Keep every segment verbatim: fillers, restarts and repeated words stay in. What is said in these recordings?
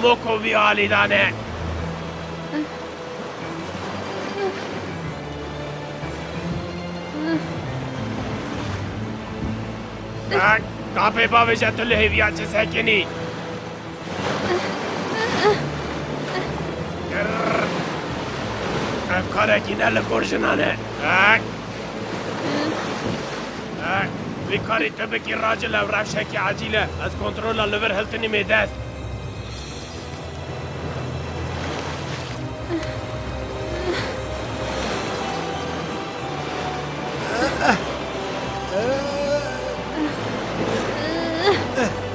Moko vî alî dane. Kapê bavêje tu li hêviya çi sekinî. Ev karekî ne li gor jinan e. Vî karî tu bikî racil ew rewşekî ecîl e. Ez kontrola li vir hiltinî mê dest.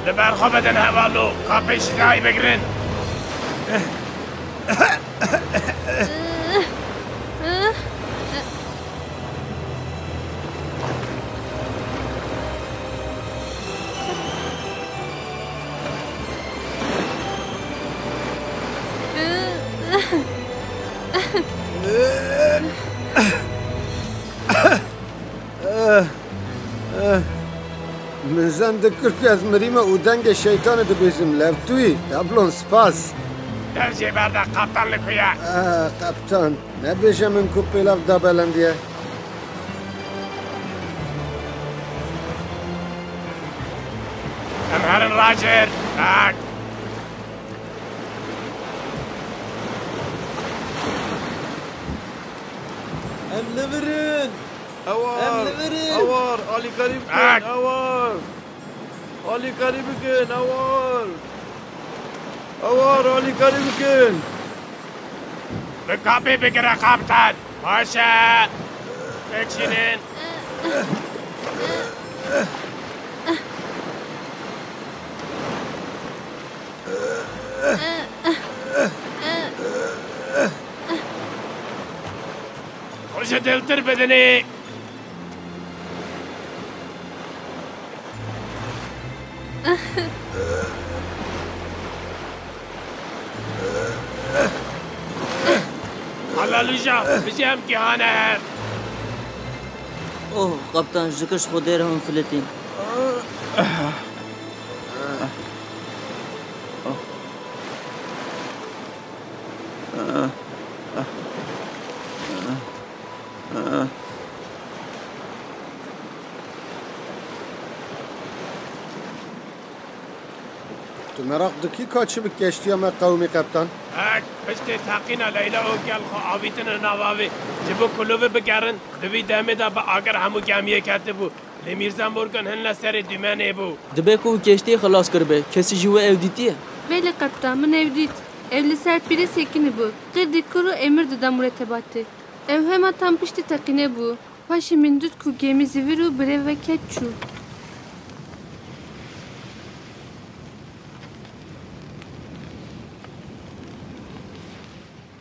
Li ber xwe bidin hevalno, ka pêşî dayî bigirin. Min zend dikir ku ez mirîme û dengê şeytanê dibêjim, lewtûyî, eblon spas. Dev jê berde, kaptan li ku ye? Ah, kaptan, nebêje min ku pêlav da belendiye. Em herin Roger. Tak. Em li vir in. Em Ewar, li vir in. Ewar, alîkarî bikin, Ak. Ewar. Alîkarî bikin, Ewar. Ewar, alîkarî bikin. Bi kapê bigire, kaptan. Baş e. Pêkşînin. Xwe ji diltir bidinê. Halaluja, bijî em gihane hev. Oh, kaptan, ji kir ji Xwedê re hûn filitîn. Tu meraq dikî ka çi bi keştiya me qewimî, qeptan? Ek, piştê teqîna Leyla û gel xwe avîtine nav avê. Ji bo ku li vir bigerin, di vî demê de bi agir hemû gemiyê ketibû. Lê Mîrza Morgan hin li serê dûmenê bû. Dibe ku wî keştiyê xilas kiribe. Kesî ji we ew dîtiye? Belê qeptan, min ew dît. Ew li ser pîrê sekinîbû. Qirdî kir û emir dida muretebatê. Ew hema tam piştî teqînê bû. Paşê min dît ku gemî zivir û birêveke çû.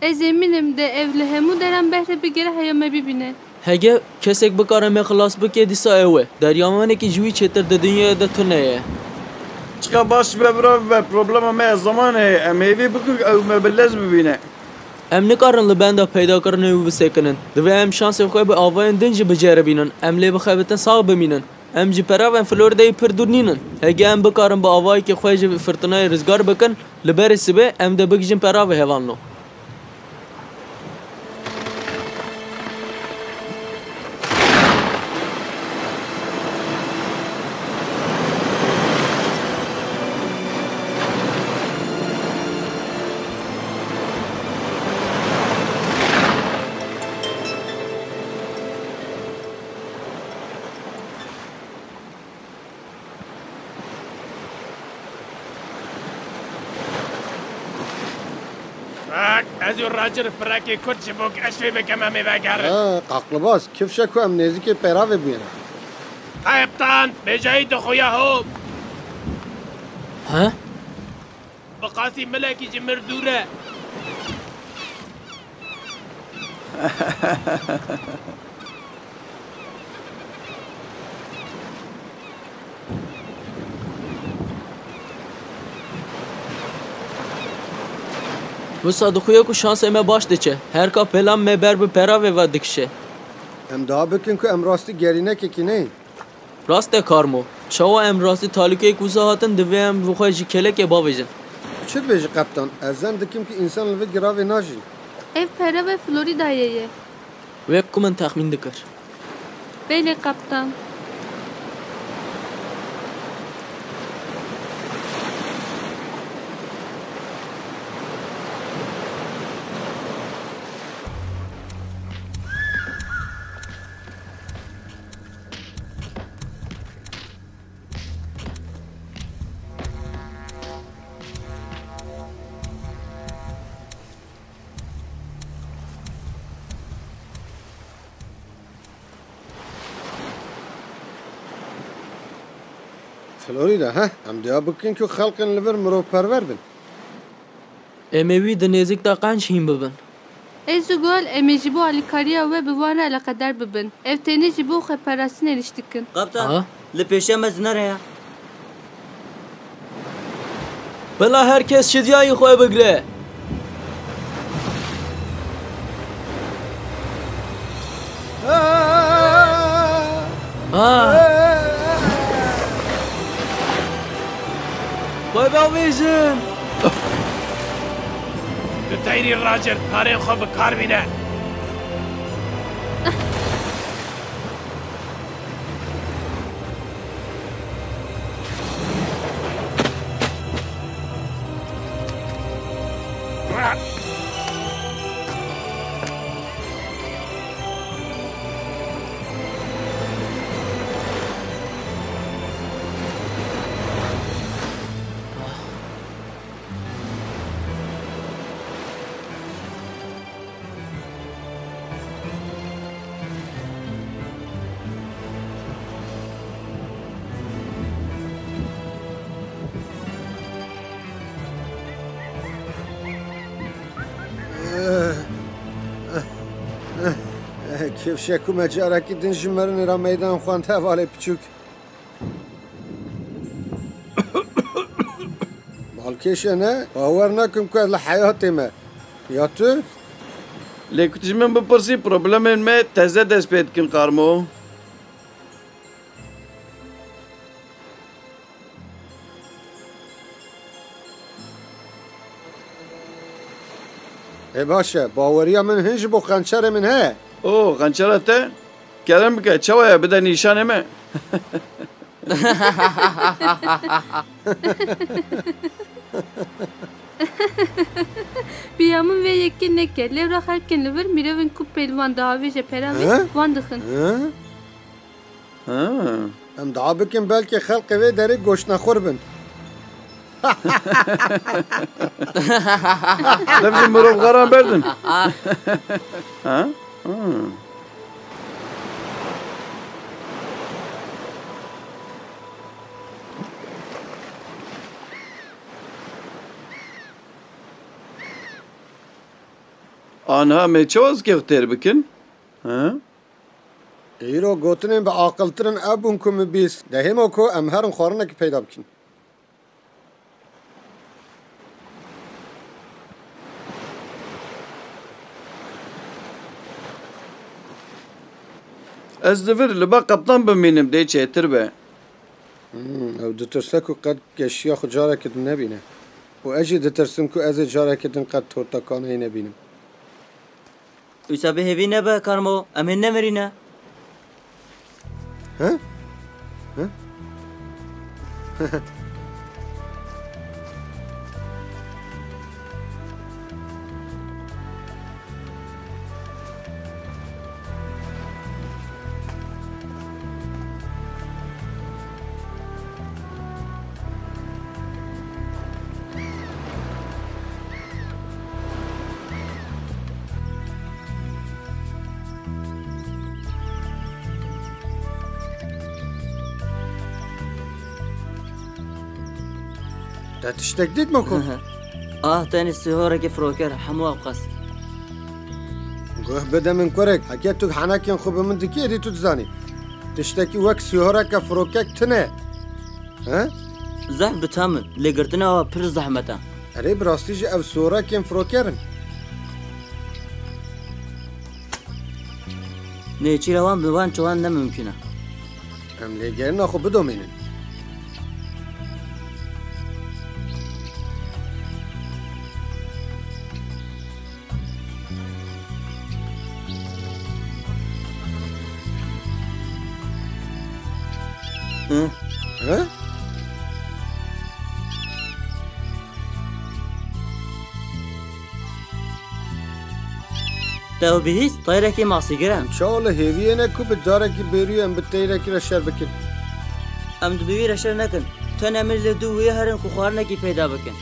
Ez êmin im de ew li hemû deran behre bigire heya me bibîne. Hege kesek bikare me xilas bike, dîsa ew e. Deryawanekî ji wî çêtir di dinyayê de tune ye. Çiqa baş be bira be, problema me ya zemanê ye. Em hêvî bikin ew me bi lez bibîne. Em nikarin li benda peydakirinê wî bisekinin. Divê em şansê xwe bi avayên din jî biceribînin. Em lê bixebitin sax bimînin. Em ji peravên Floridayê pir dûr nînin. Hege em bikarin bi avayekî xwe ji firtinayê rizgar bikin, li berê sibê em dê bigihîjin peravê hevalno. Bak, ez û Roger firekê kurt ji bo ku ez fê bikim em ê vegerin. Ha, aqilbaz, kifşe ku em nêzîkê peravê bûyene. Qeptan, bêjayî dixuya ho. He? Bi qasî milekî ji mir dûr e. Wisa dixuye ku şansê me baş diçe. Her ka pêlan me ber bi peravê ve dikişe. Em daha bikin ku em rastî gerînekekî neyên. Rast e Karmo. Çawa em rastî talûkeyek wisa hatin, divê em bi xwe ji kelekê bavêjin. Çi dibêjî qeptan? Ez zen dikim ku însan li vê giravê najîn. Ev pere ve Floridayê ye. Wek ku min texmîn dikir. Belê qeptan. Florida, he? Em dua bikin ku xelqên li vir mirovperwer bin. Em ê wî di nêzîkda qenc hîn bibin. Ez û Gual em ê ji bo alîkariya we bi wan re eleqedar bibin. Ev tenê ji bo xweparastinê liş dikin. Kaptan, Ha? li pêşiya me zinar heye. Bila her kes şidyayî xwe bigre. Ah! Xwe bavêjin! Tu teyrî racir, karên xwe bi kar bîne. Kevşe ku me carekî din ji mirinê re meydan xwend, hevalê piçûk. Balkêş e ne? Bawer nakim ku ez li heyatê me. Ya tu? Lê ku tu ji min bipirsî, problemên me teze dest pê dikin, Karmo. Ê baş e, baweriya min hin ji bo xençerê min heye. O, xençera te? Kerem bike, çawa ye, bide nîşanê me. Piya min vê yekê neke, lewra xelkên li vir mirovên ku pêl wan diavêje pera wî, He? wan dixin. He? Ha. Em dua bikin belkî xelkê vê derê goştnexwir bin. Dev ji mirovxwaran berdin. Ha? Ha. Aniha me çawa zikê xwe têr bikin? Ha? Îro gotinên bi aqiltir in ev bûn ku min bîst. De hêmo ku em herin xwarinekî peyda bikin. Ez li vir li ba qeptan bimînim dê çêtir be. Hmm, ew ditirse ku qet geşiya xwe careke din nebîne. Û ez jî ditirsim ku ez ê careke din qet tortakaneyê nebînim. Wisa bêhêvî nebe, Karmo, em hê nemirîne. He? He? Te tiştek dît Moko? Ah, tenê sîhorekê firoker, hemû ev qas. Guh bide min kurek, heke tu henekên xwe bi min dikî, êdî tu dizanî. Tiştekî wek sîhoreke firokek tune. He? Zehf bi tam in, lê girtina wa pir zehmet e. Erê, bi rastî jî ev sîhorekên firoker in. Nêçîra wan bi van çawan ne mimkun e. Em lêgerina xwe bidomînin. Hı? Hı? Te ew bihîst? Teyrekî masîgir e. Çawa li hêviyê ne ku bi carekî bêrûyê em bi teyrekî re şer bikin? Em dibê wî re şer nekin. Tenê min li dû wê herin ku xwarinekî peyda bikin.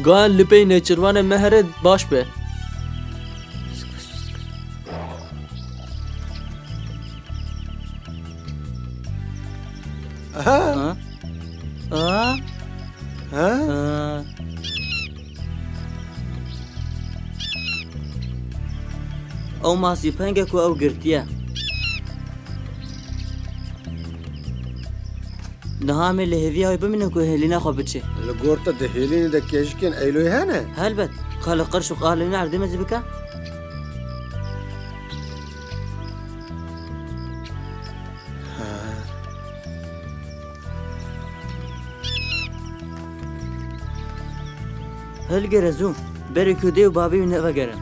Ga li pey nêçîrvanê me here baş be. Aha. Ha? Ha? Ha? Ha? Ew masî peng e ku ew girtiye. Niha em ê li hêviya wê bimînin ku hêlîna xwe biçe. Li gor te di hêlînê de kêjikên Eyloyê hene? Helbet. Ka li qirş û qalên erdê me zî bike? Hilgere zû, berê ku dê û bavê wî nevegerin.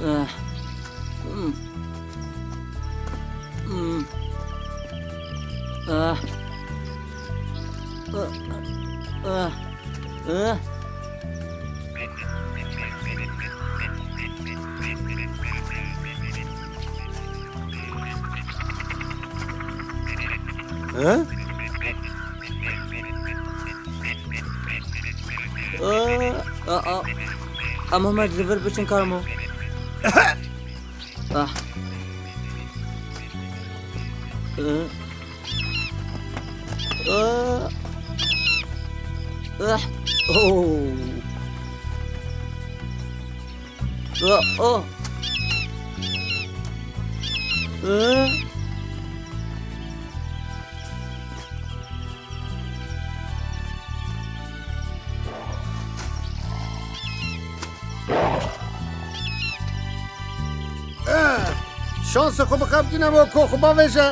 Ah. Hmm. Hmm. Ah. Ah. Ah. Ah. Hı? Aa, aa, aa. Ama Ömer, li vir biçin karmo. Ah. Aa. Aa. Ah. Oh. Aa, oh. Aa. Eh, şansê xwe bixebitîne bo ku xwe bavêje.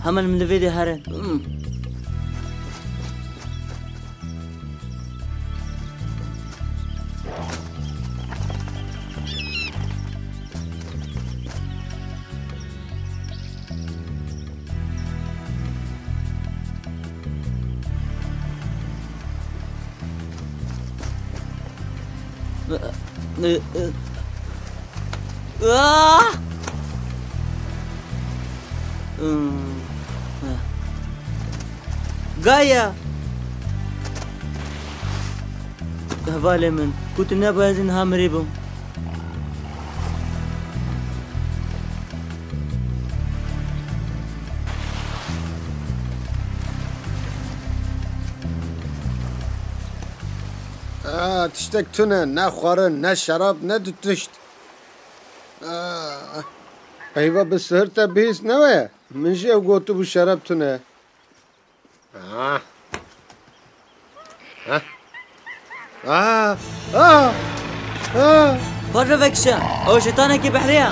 Hemen min li vê de here. Hmm. Ah! Hmm. Gaia! Hevalê min, ku tu nebû ez ê niha mirî bûm. Ah, tiştek tune, ne xwarin, ne şerab, ne du tişt. Ah, eyva bi sihir te bihîst ne we? Min jî ew gotibû şerab tune. Ah. Ah. Ah. Ah. Ah. Xwe re vekişe. Ew şêtanekî behrê ye.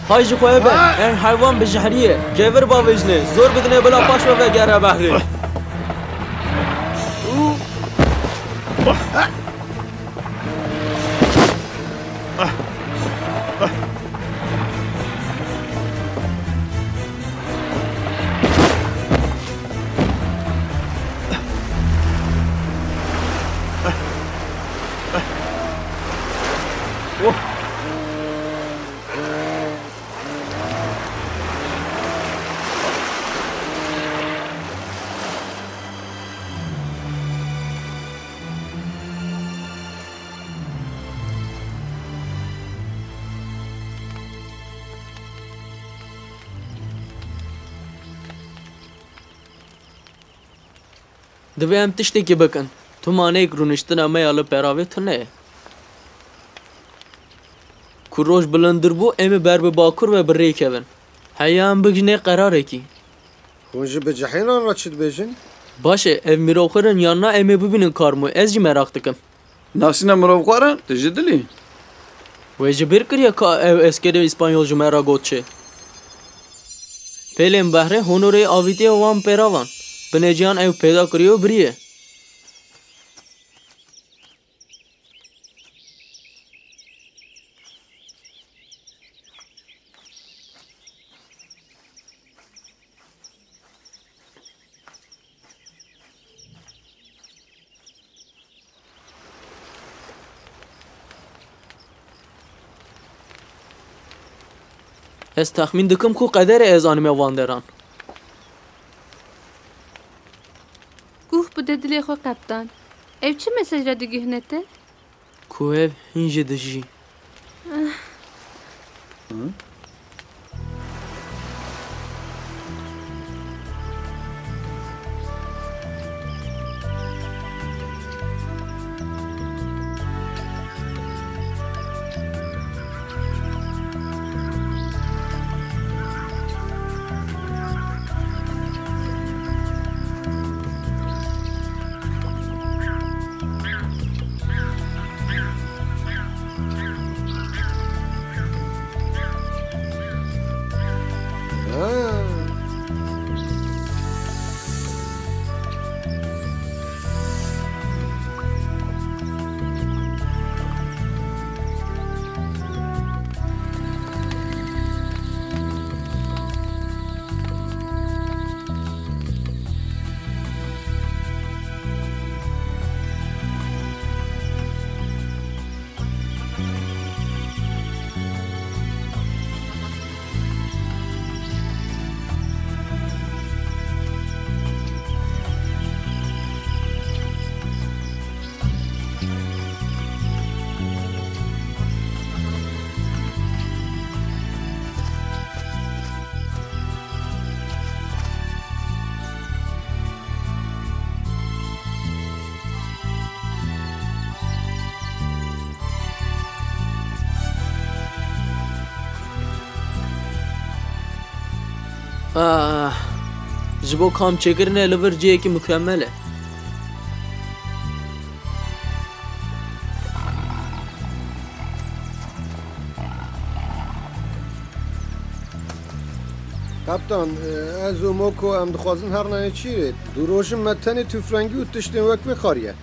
Hay ji xwe be, Ah! Em heywan bi jehrî ye. Kevir bavêjine, zor bidine bila paş ve vegere behrê. Divê em tiştekî bikin. Tumaneyek rûniştina me ya li peravê tune ye. Ku roj bilindir bû, em ê ber bi bakur ve bi rê kevin. Heya em bigihînê qerarekî. Hûn ji bicihênan re çi dibêjin? Baş e, ev mirovxwar in yan na, em ê bibînin kar mû. Ez jî meraq dikim. Nasîna mirovxwaran, tu ji dilî? Wê ji bîr kiriye ka ew eskerê îspanyol ji me re got çi? Pêlên behrê honorê avîtiye wan pêravan. Binê ciyan ew peyda kiriye û biriye. Ez texmîn dikim ku qederê ez anime van deran. Guh bide dilê xwe, qeptan. Ew çi mesaj re digihîne te? Ku ev hîn jî dijî. Ah, ji bo kamp çêkirinê li vir cihekî mukemel e. Kaptan, ez û Moko em dixwazin herine Nêçîrê. Du roj in me tenê tufrengî û tiştên wek vê xariye.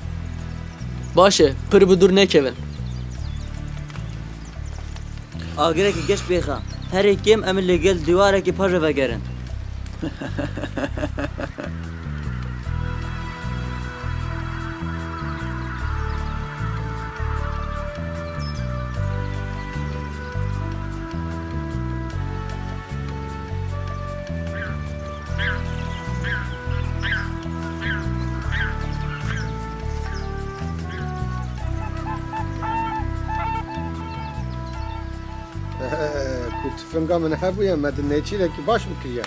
Baş e, pir bi dûr nekevin. Agireke geş pêxa. Herê kêm em ê li gel dîwarekî paş ve vegerin. Ku tifinga min hebûye, me di nêçîrekî baş bikiriye.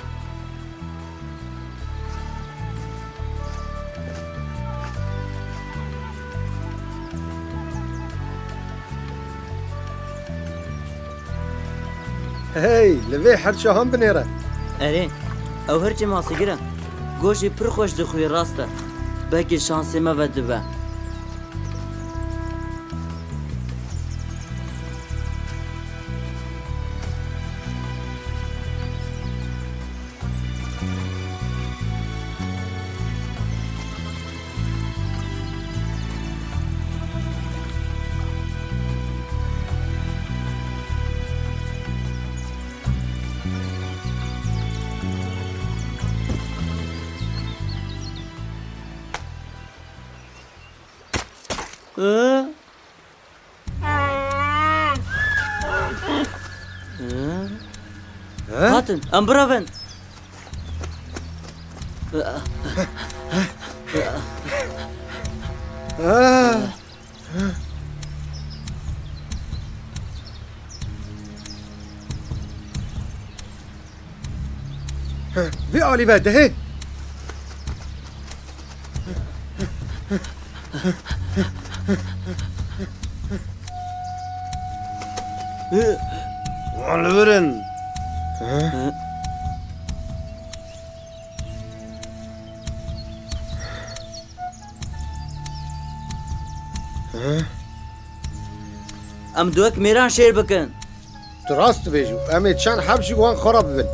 Hey, li vê hirça han binêre. Erê, ew hirçê masîgir e. Goşê pir xweş dixwî, rast e. Belkî şansê me vedibe. Ee? Ee? Hatin, em birevin. Vê alî ve dihê. Wan li vir in. Em dû wek mêran şêr bikin. Tu rast dibêjî. Em ê çend heb jî wan xwe re bibin.